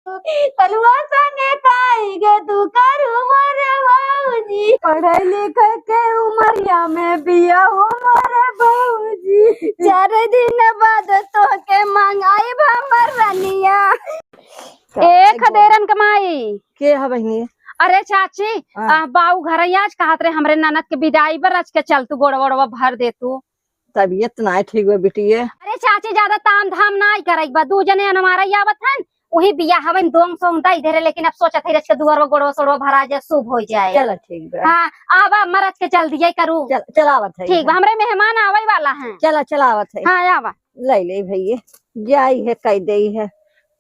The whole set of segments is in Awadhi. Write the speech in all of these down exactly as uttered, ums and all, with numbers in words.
कलुआ संगे काई गे तू करू मोरे भौजी। पढ़े लिखे के उमरिया में बियाह हो मोरे भौजी। चार दिन बाद तोहके मंगाइब हमर रनिया। का ए भाई बोल। खदेरन के माई। के ह बहिनी? अरे चाची, हाँ। आ, बाऊ घर ही आज कहत रहे हमरे ननद के विदाई बर, आज के चल तू गोड़ वोड़वा भर दे तू। तबियत नाय ठीक बा बिटिया। अरे चाची, ज्यादा ताम धाम नाय करइ बा, दू जने अनवारा आवत हन, उही बियाह हवन दोंग सोंग दई धरे, लेकिन अब सोचत है रच के दुआरवा गोड़वा सोड़वा भरा जाए, शुभ हो जाए। चला ठीक बा। हाँ, आवा मरच के चल दिए करू। चल, चलावत है। ठीक बा, हमरे मेहमान आवइ वाला हैं। चला, चलावत है। हाँ, आवा। ले ले भैया, जाई है, कह दे है।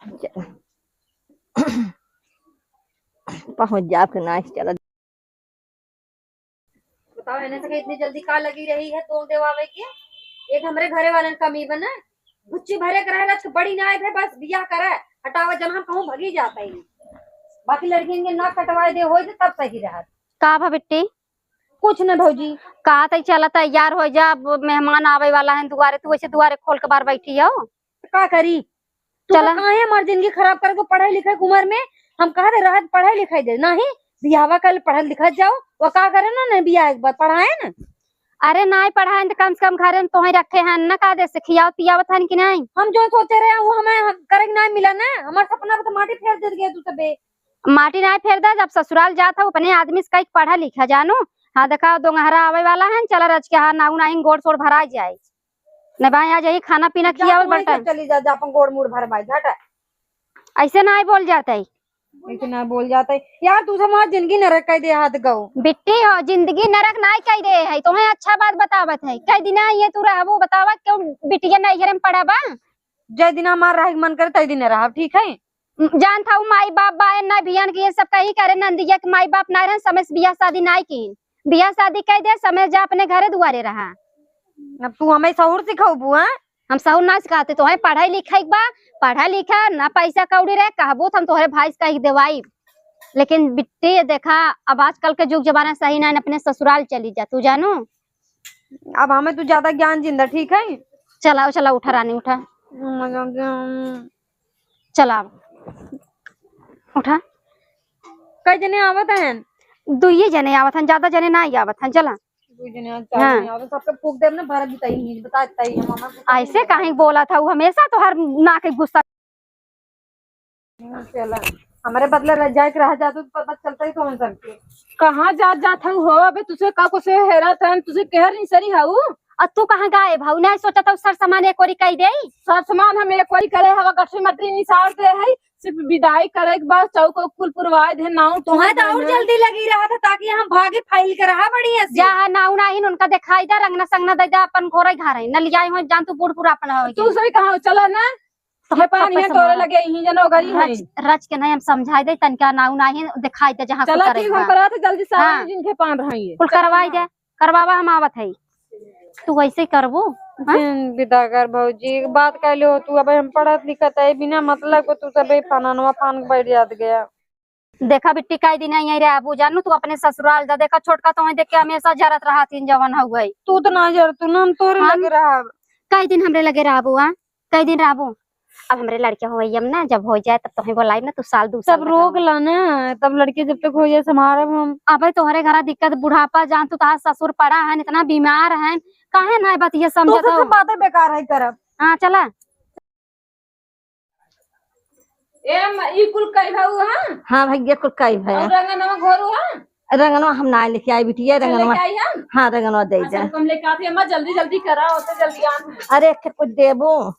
चला। पहुँच जाब के नाई, चला। बताओ, एने से इतनी जल्दी का लगी रही है तोल देवावे के? एक हमरे घरे वालन कमी बना, गुच्ची भरे के रहे, रच के बड़ी नाय है, बस बियाह करे, हटावा, जन हम कहूँ भगी जाता ही। बाकी लड़कियन के नाक कटवाए दे होई तो तब सही रहत। का भा बिट्टी? कुछ न भौजी। का तई चला तैयार हो जा, अब मेहमान आवे वाला है दुआरे, तू ऐसे दुआरे खोल के बाहर बैठी हो। का करी? तू चला। तो काहे हमार जिंदगी खराब कर के पढ़ाई लिखाई के उम्र में हम कहा दे रहत पढ़ाई लिखाई दे, नाही बियाहवा कर पढ़ल लिखत जाओ, वो का करे ना, ना बियाह के बाद पढ़ाए ना। अरे नाई पढ़ाए तो कम से कम घरे में तोहे रखे हैं ना, का दे से खियावत पियावत हन कि नहीं? हम जो सोचे रहे वो हमें हम करे के नाई मिला ना, हमार सपना पे तो माटी फेर दे गए तू सबे। माटी नाई फेर दे, जब ससुराल जात हो अपने आदमी से कहीं पढ़ा लिखा जानू। हाँ देखा दोंगहरा आवे वाला है, चला रच के हाँ नाऊ नाही गोड़ सोड़ भरा जाए। न भाई, आज यही खाना पीना जा, खियावल तू वहीं से बर्तन। चली जा, जा अपन गोड़ मुड़ भर भाई, जा हटा। ऐसे ना बोल जाता है। ऐसे ना बोल जाता है। यार, तू हमार जिंदगी नरक कर दे हाथ गऊ। बिट्टी हो, जिंदगी नरक ना कर दे है। तुम्हें अच्छा बात बतावत है। कई दिन ये तू रहबू बतावा, क्यों बिटिया नहीं घर में पड़ा बा? जय दिन हमार रहे के मन करे, तय दिन रहब, ठीक है? जानत हऊ, माई बाप बायन ना भियन के ये सब कही करे, नंदिया के माई बाप ना रहन, समय से बियाह शादी ना की। बियाह शादी कह दे, समय जा अपने घरे दुआरे रहा। अब तू हमें सहूर सिखौबू, हाँ? हम सहूर ना सिखाते, तोहे पढ़ाई लिखाई के बा, पढ़ा लिखा, ना पैसा कौड़ी रहे, कहबू तो हम तोहरे भाई से कह के देवाई। लेकिन बिट्टी देखा, अब आजकल के जुग जमाना सही ना, अपने ससुराल चली जा, तू जानू। अब हमें तू ज्यादा ज्ञान जिंदा, ठीक है? चलाओ, चलाओ, उठा रानी, उठा। हम्म, चलाओ, उठा। कई जने आवत हैं? दुइये जने आवत हैं, ज्यादा जने ना आवत हैं, चला। दुइ जने, चार हाँ। जने आवत, सबके फूक देब ना, भर बिताई, बता देताई, हम, हम ऐसे काहे बोला था, वो हमेशा तोहर नाक गुस्सा। हम्म, चला। हमरे बदले रह जाए के रह जात, तो पता चलता ही तो हम सबके। कहाँ जात जात हऊ हो? अबे तुझे का कुछ हेरा था, तुझे केहर नहीं सरी हऊ? आ तू कहाँ गायब हऊ? नहीं सोचा था सर सामान एक ओरी कई दे। सर सामान हम एक ओरी करे हवा, गठरी मटरी निसार दे है, सिर्फ विदाई करे के बाद चौक उक कुल पुरवाए दे, नाऊ तुम्हें तो और जल्दी लगी रहा था, ताकि हम भागे फाइल के रहा बढ़िया से। जा नाऊ नाहिन उनका दिखाई दे, रंगना संगना दे दे, अपन घोरे घर है, न लियाई हो, जान तू बूढ़ पूरा अपन हो तू गई। सही कहा, चला ना। तो हे पानी है, तोरे लगे ही जनो गरी है। रच, रच के नहीं हम समझाई दे, तनका नाऊ नाही दिखाई दे जहाँ चला कुछ ठीक, हम करेगा। करा थे जल्दी से हाँ। जिन के पान रही है। कुल करवाई दे, करवावा हम आवत है। तू वैसे ही करबो, हाँ? जिन विदागर भौजी, एक बात कह लो तू, अबे हम पढ़त लिखत है, बिना मतलब को तू सबे फनानवा फान के बैठ जात गया। देखा बिट्टी, कई दिन यहीं रहबू जानू, तू अपने ससुराल जा। देखा छोटका तो वहीं देख के हमेशा जरत रहा थीन जवन हो गई। तू तो ना जर, तू ना हम तोरे हम लगे रहब। कई दिन हमरे लगे रहबू, हाँ? कई दिन रहबू? अब हमरे लड़के होइयम ना, जब हो जाए तब तोहे बोलाई ना, तू साल दू साल तब तक रोक रहो। ला ना, तब लड़के जब तक हो जाए संभारब हम। अबे तोहरे घरा दिक्कत बुढ़ापा जान, तू तहार ससुर पड़ा है, इतना बीमार है, काहे ना बतिया तू समझत सबसे हो? बातें बेकार है करब। हाँ चला। ए, म-, ई कुल कई भाऊ, हाँ? हाँ भैया, कुल कई भाई। और रंगनवा घोरू, हाँ? रंगनवा हम ना लेके आई बिटिया, अच्छा, रंगनवा। लेके आई हम? हाँ, रंगनवा दे अच्छा, जा। रुको, हम लेके आते हैं, अम्मा, जल्दी, जल्दी कराओ, तो जल्दी आ। अरे, के कुछ देबो?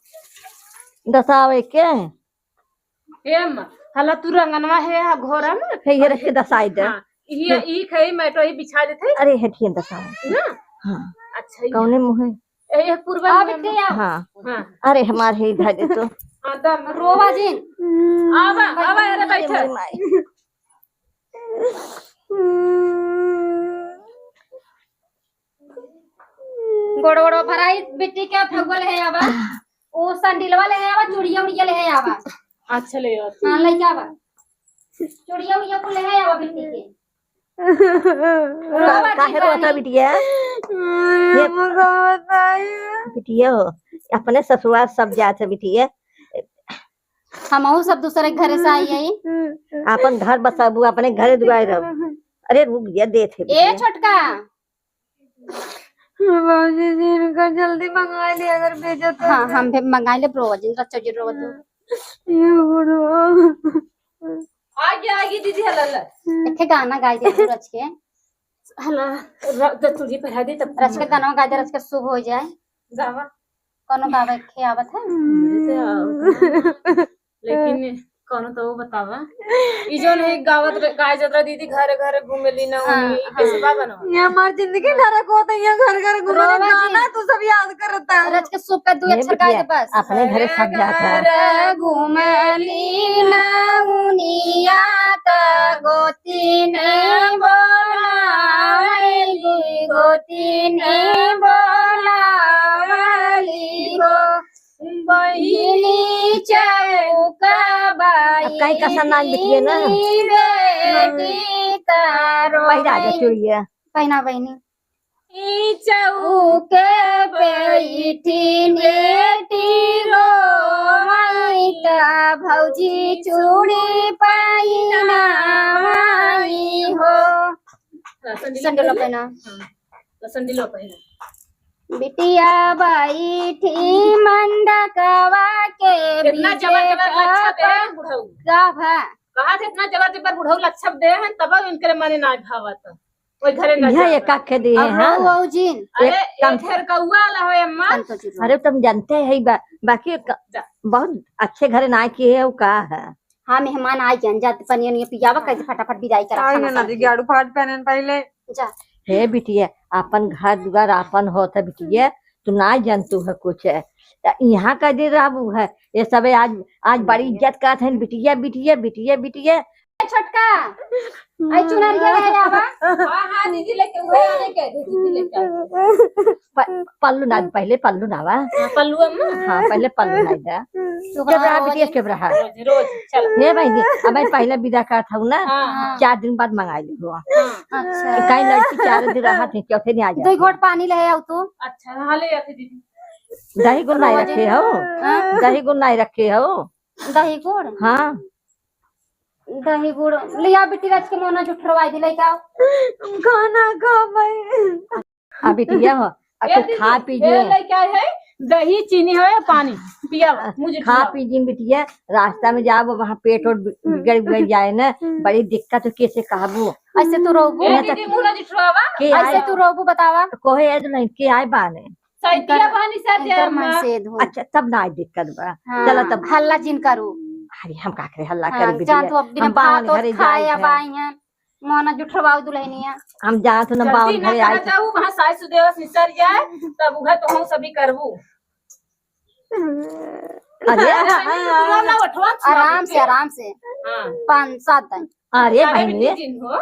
दसावे के? ए, अम्मा, हला तू रंगनवा है, हाँ, घोरा में? हे, ये रख के दसाई दे। हाँ, ये, हे। ई खई, मैं तो ही बिछा देते। अरे, हे, ठीक दसावे। ना? हाँ। अच्छा, ये। कौने मुँहे? ए, ये पूर्वा आ, में बिट्टी, आ। हाँ। हाँ। अरे, हमार ही धर दे तो। हाँ, दम। रोवा जी। आवा, आवा, अरे, अरे, बैठा। मोरी माई। गोड़, गोड़ भराई, बिट्टी के फगुआ ले आवा। ओ संडिलवा ले आवा, चूड़िया उड़िया ले आवा। अच्छा, ले आवा। हाँ, ले आवा। चूड़िया उड़िया कुल ले आवा बिट्टी के। रोवा काहे जी रोता बानी। बिटिया? ये हमका बताइए। बिटिया हो, अपने ससुराल सब जात है बिटिया। हमहू सब दूसरे के घरे से आई हई। आपन घर बसाबू, अपने घरे दुआरे रहू। अरे रुक जा, देत है ए बिटिया। छोटका। बाबूजी जी, इनका जल्दी मंगा ले अगर भेजत हो हाँ, तो। हम भी मंगा ले ब्रो, जिन रचो जी रो तू। ये बुढ़वा। आगे, आगे दीदी, हला, हला। एक ठे गाना गाई दे तू रच के। हला, र-, तो तुझे पहरा दे तब रच के गाना गाई दे, रच के शुभ हो जाए। गावा। कौनो गावे के आवत है? हमरे तो आवत है। लेकिन कौनो तो वो बतावा। ई जौन है गावत रह-, गाय जतरा दीदी घरे घरे घूमेली ना हाँ, उनी, हाँ। कैसे बा बनवा? ये हमार जिंदगी नरक होत है, ये घर घर घूमेली रोवा गाना जी। तू सब याद करता। रच के सूप का दू ये अक्षर गाय बिटिया, दे बस। अपने घरे सब जात है। घर घूमेली ना उनिया त गोतिन बोलावली, गोतिन बोलावली गो। बहिनी चौका अब कहीं कसा नाच बिटिया ना। बहिनी बेटी तारो पहिरा दे चूड़िया। पहिना बहिनी। ई चौक पे इठी बेटी रोवई त भौजी चूड़ी पहिना माई हो। हाँ, संडीलो संडीलो पहिना। पहिना। हाँ, तो संडीलो पहिना। बिटिया बैठी मंडकवा के कितना बीचे जबर जबर लच्छा दे का हैं बुढ़ऊ। का भा? कहा थे इतना जबर जबर बुढ़ऊ लच्छा दे हैं, तब इनके मने ना भावत। ओई घरे ना यह जावा। एक आखे दिए अब हैं। रो बाबूजी। अरे, एक काम एक घर कौआ वाला हो अम्मा। संतोषी रो। अरे तुम जानते हैं बा-, बाकी क-, जा। बहुत अच्छे घरे ना किए है, वो का है? हाँ, मेहमान आ गए, जाते पनिया निया पियावा, कैसे फटाफट विदाई करा, आई खाना ना, खाना दीदी, खा के। गाड़ू फाट पहने पहले। जा। हे बिटिया, आपन घर दुआर आपन होत है बिटिया, तू ना जानतू है कुछ है। त यहाँ का दिन रहबू है, ये सबे आज, आज बड़ी इज्जत करत हैं, बिटिया, बिटिया, बिटिया, बिटिया। ए छोटका, आई चुनरिया ले आवा। हाँ, हाँ, दीदी लेके, उहे आने के, दीदी लेके आवे। प-, पल्लू ना, पहले पल्लू ना बा। हाँ, पल्लू अम्मा। हाँ, पहले पल्लू ना दा। चुप रहा बिटिया, चुप रहा। रोज, रोज, चल। हे बहिनी, अब पहले विदा करत हूँ ना, हाँ, हाँ। चार दिन बाद मंगाई ली हो। हाँ। अच्छा। काहे लड़की चार दिन रहा थे, चौथे दिन आ जाते। दो घोट पानी ले आओ तू। अच्छा, हाँ, ले आते दीदी। दही गुड़ नहीं रखे हो? हाँ? दही गुड़ नहीं रखे हो? दही गुड़? हाँ। दही गुड़ लिया बिटिया, रच के मोना जुठरवाई दी, लेके आओ। हम खाना खा भाई। आ बिटिया हो, आ ए तू दीदी, खा पी ए जे। लेके आए है दही, चीनी है, पानी पिया, मुझे खा खिलाओ। पी जिन बिटिया, रास्ता में जाओ, वहाँ पेट और बि-, बिगड़, बिगड़ जाए ना, हम्म। बड़ी दिक्कत हो, कैसे कहबू? ऐसे तू रोबू? ए मैं तो दीदी, मुँह ना जुठरवावा। के ऐसे आए? तू रोबू, बतावा। कोहे ऐसे नहीं, के आए बाने? सैतिया इनकर, बानी सर इनकर जय अम्मा। मनसेध हो। अच्छा, तब ना दिक्कत बा। हाँ, चला तब। हल्ला जिन करू। अरे, हम का करे हल्ला हाँ, करी बिटिया? जान तू अब बिना हम बावन भात ओत घरे खाए जाई अब है। आई हैं। मोना जुठरवाऊ दुल्हनिया। हम जात न जल्दी बावन ना घरे आई करा थे। जाऊ, वहाँ सास सुदेवा निसर जाए, तब उहे तो हम सभी करबू। अरे। अरे, बहिनी, तू रोना उठवा, आराम से, आराम से। हाँ। पाँच सात दिन। अरे, ज्यादा बहिनी। भी जिन हो।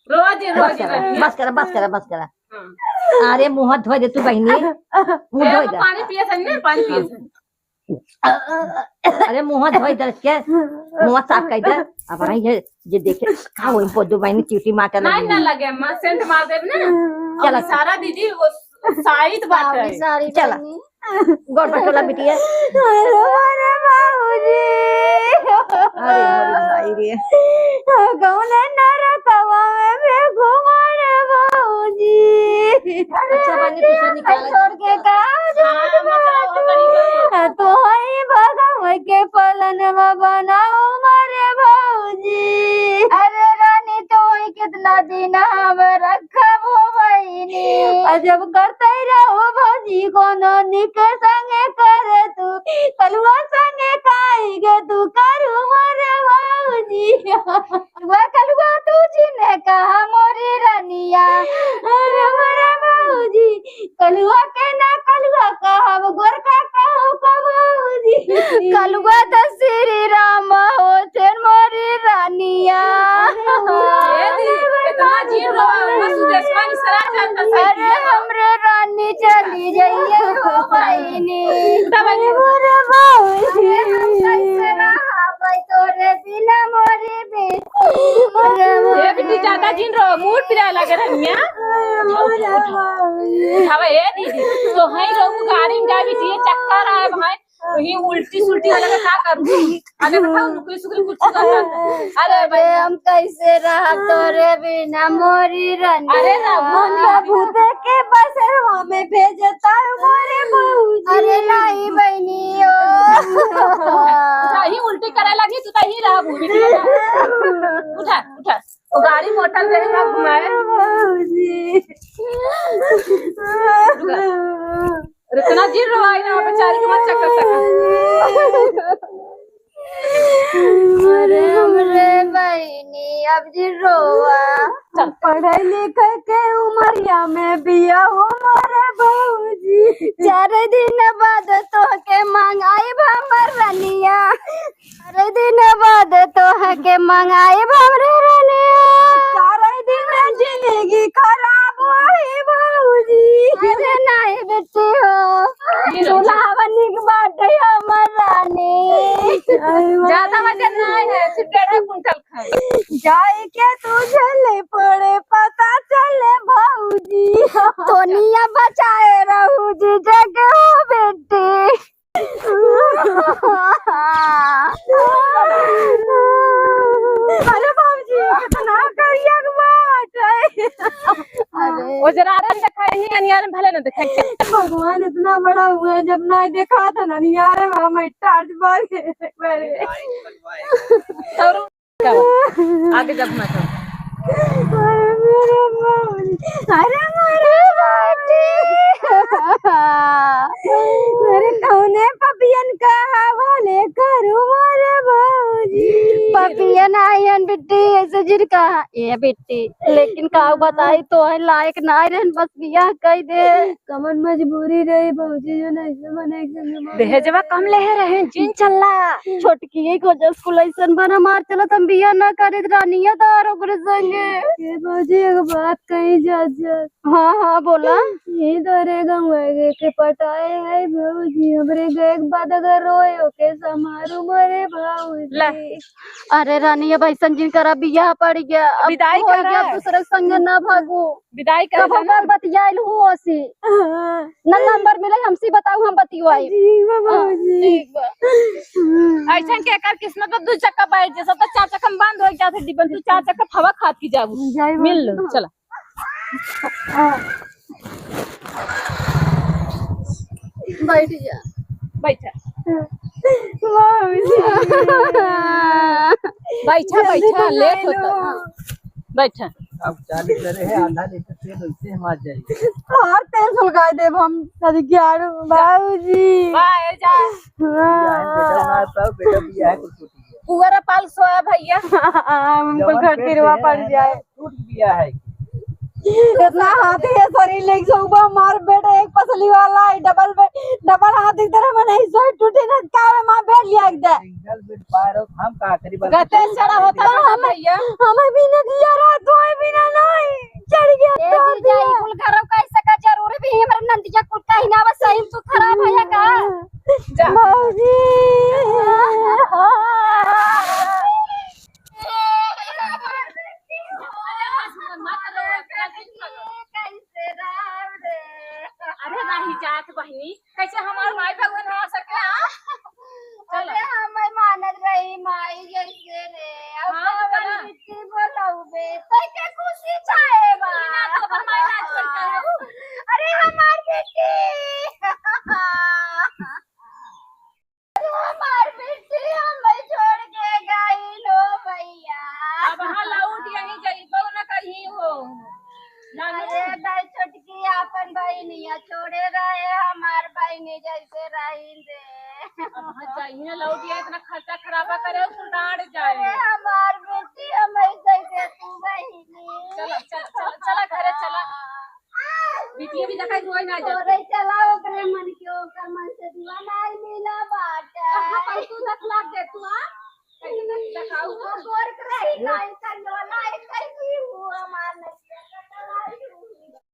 रोज, रोज बस करा, रहिए। बस करा, बस करा, बस करा। हाँ। अरे, मुँह धोए दे तू बहिनी। मुँह ए, धोए हम दे। पानी पिए थे ना, पानी पिए थे। अरे, मुँह धोए दे के, मुँह साफ कर दे। अब आई है, जे देखे, का होई, पोदू बहिनी चीटी मारता नहीं, लगी। ना लगे, अम्मा, सेंट मार देब ना। चला। अभी सारा दीदी वो साइत बात है। अभी सारी चला। बहिनी। गोड़ पर टोला बिटिया। अरे मोरे बाबूजी। अरे मोरे माई रे। कौन नरकवा में भी घूमा रे बाबूजी। अच्छा, बहिनी, दूसरा निकाल। छोड़ के का जात हाँ, मतलब, वो करी गई। तू ही भगव के पलनवा बनाऊ मोरे बाबूजी। अरे रानी, तू ही कितना दिन हम रखबो बहिनी। आ जब करते रहो भौजी कोनो निक संगे करे तू, कलुआ संगे काई गे तू करू मोरे भौजी। कलुआ, कलुआ तू जिने कहा मोरी रनिया। अरे मोरे भौजी, कलुआ के ना कलुआ कहब, गोरका कहब का भौजी। कलुआ त श्री राम होथेन मोरी रनिया। ए दी, कितना जिन रोवा, मस्त देशवा की सरा जाता सही अरे है। हमरे रानी चली जाइए हो बहिनी। तब अरे मोरे भौजी। अरे हम कैसे रहबै तोरे बिना मोरे बेटी। ए बेटी, ज्यादा जिन रो, मूड पिराए लगे रनिया। अरे मोरे भौजी। उठावा, ए दीदी, तो है लोग गाड़ी में जा बिटिया, चक्कर आए भाई। का करूँ? अरे बताओ, नुकरी सुकरी कुछ कर। अरे अरे भाई। हम कैसे रहब तोरे बिना मोरी रनिया? अरे रघु, हम रघु देखे बसेरवा में भेजता मोरे भौजी। अरे नहीं बहनी ओ। उठा, ही उल्टी करे लगी, तू तो ही रहबू, बिटिया। उठा, उठा। वो गाड़ी मोटर देख का घुमाए। भौजी। रुका। अरे इतना जिन रोवाई ना, बेचारी के मत चक्कर चक्कर। अरे हमरे बहिनी, अब जिन रोवा। चल। पढ़े लिखे के उमरिया में बिया हो मोरे भौजी। चार दिन बाद तोहके मंगाइब हमर रनिया। चार दिन बाद तोहके मंगाइब हमरे रनिया। चार दिन जिंदगी खराब होई भौजी। अरे नहीं बेटी हो, दुल्हवा निक बाटे हमर रानी। ज्यादा वजन नहीं है, सिर्फ डेढ़ कुंटल खाए। जाए के तुझे ले पड़े, पता चले भौजी। तोनिया बचाए रहू जी जग हो बेटी। अरे बाबूजी, कितना करिया के बात है। अरे। ओजरारे देखाई ही, अनियारे में भले न देखाई। भगवान इतना बड़ा हुआ है, जब ना देखा था ना, अनियारे में हम टार्च बार के, अरे। और आगे जब मैं तो। अरे मेरे बाबूजी, अरे मेरे बाबूजी। अरे कौने पपियन का हवाले करू मोरे भौजी। पपियन आयन बिट्टी, ऐसे जिन कहा, ए बिट्टी, लेकिन का बताई, तोहरे लायक ना रहन, बस बियाह कई दे। कमन मजबूरी रही भौजी, जो नहीं से बने के संगे मार दहेजवा कम लेहे रहे, जिन चल्ला। छोटकी के वजह से कुल ऐसन बन हमार चलत, हम बियाह ना करित रानिया दार ओकरे संगे। ए भौजी, एगो बात कही जा, जा। हाँ, हाँ, बोला। ये तोरे गाँव के पटाए है भौजी, हमरे गए के बाद अगर रोए ओके समारू मोरे भौजी। ला। अरे रानी, अब ऐसन जिन करा, बियाह पड़ गया, अब विदाई हो करा। गया, दूसरे संगे ना भागू। विदाई कर कब देना। हम बतियाइल हूँ ओसी। हाँ। ना नंबर मिले, हमसे बताऊ, हम बतियाई। ठीक बा हाँ, भौजी। ठीक बा। हाँ। ऐसन के एकर किस्मत में दू चक्का बैठ जे, सब तो चार चक्का में बंद हो जाते डिब्बन, तू चार चक्का हवा खात की जाबू। जाई मिल लो, भौजी। चला। हाँ। बैठ जा। बैठा। भौजी। बैठा, जल्दी बैठा, लेट बताई होता। लो। हाँ। बैठा। अब चालीस करे है, आधा लीटर तेल वैसे हम आ जाएंगे। और तेल सुलगाई देब हम, शादी ग्यारह, बाबूजी। बाय, जा। हाँ। बेटा ना पाओ, बेटा भी आए, कुछ छूट गया। पुअरा पाल सोया भैया। हम कुल जवन घर पेट तिरवा में पड़ है, जाए। टूट गया है। इतना हाथी है शरीर लेके सोबा मार बेटा, एक पसली वाला है, डबल बेड, डबल हाथी की तरह मने सोई टूटे ना, का माँ बेड लिया के दे। सिंगल बेड पारो, हम का करी, बस गते कुछ चढ़ा नहीं होता है। हम, भैया। हमें भी न दिया रहा, तो है भी ना नहीं। चढ़ गया ए तो जीजा, दिया। ई कुल घरों का ऐसा का जरूरी भी है, हमारे नंदिया कुल का ही ना बस सही में तू खराब है या का? जा। भौजी। कैसे राम रे? अरे नाही जात बहिनी, कैसे हमार माई भगवान आ सके, हाँ? चलो। अरे हम मानत रही माई जैसे रे, अब हाँ, तो बना। बिट्टी बोलाऊ बे, तै के खुशी चाहे बा। बिना तो अपन माई ना छोड़ के रहू। अरे हमार बिट्टी। हमार बिट्टी हमें छोड़ के गई लो भैया। अब हाँ लौट यहीं जइबो न कहीं हो। ना अरे दाई छोटकी आपन बहिनिया छोड़े रहे, हमार बहिनी जैसे रही दे। अब हाँ जाइए लौट ये इतना खर्चा खराबा करे, तू डांट जाए। अरे हमार बिट्टी हमें जैसे तू बहिनी। चला, चला, चला, चला घरे चला। बिटिया भी देखाई रोए ना जाए। तोरे चला ओकरे मन के, ओकर मन से दीवाना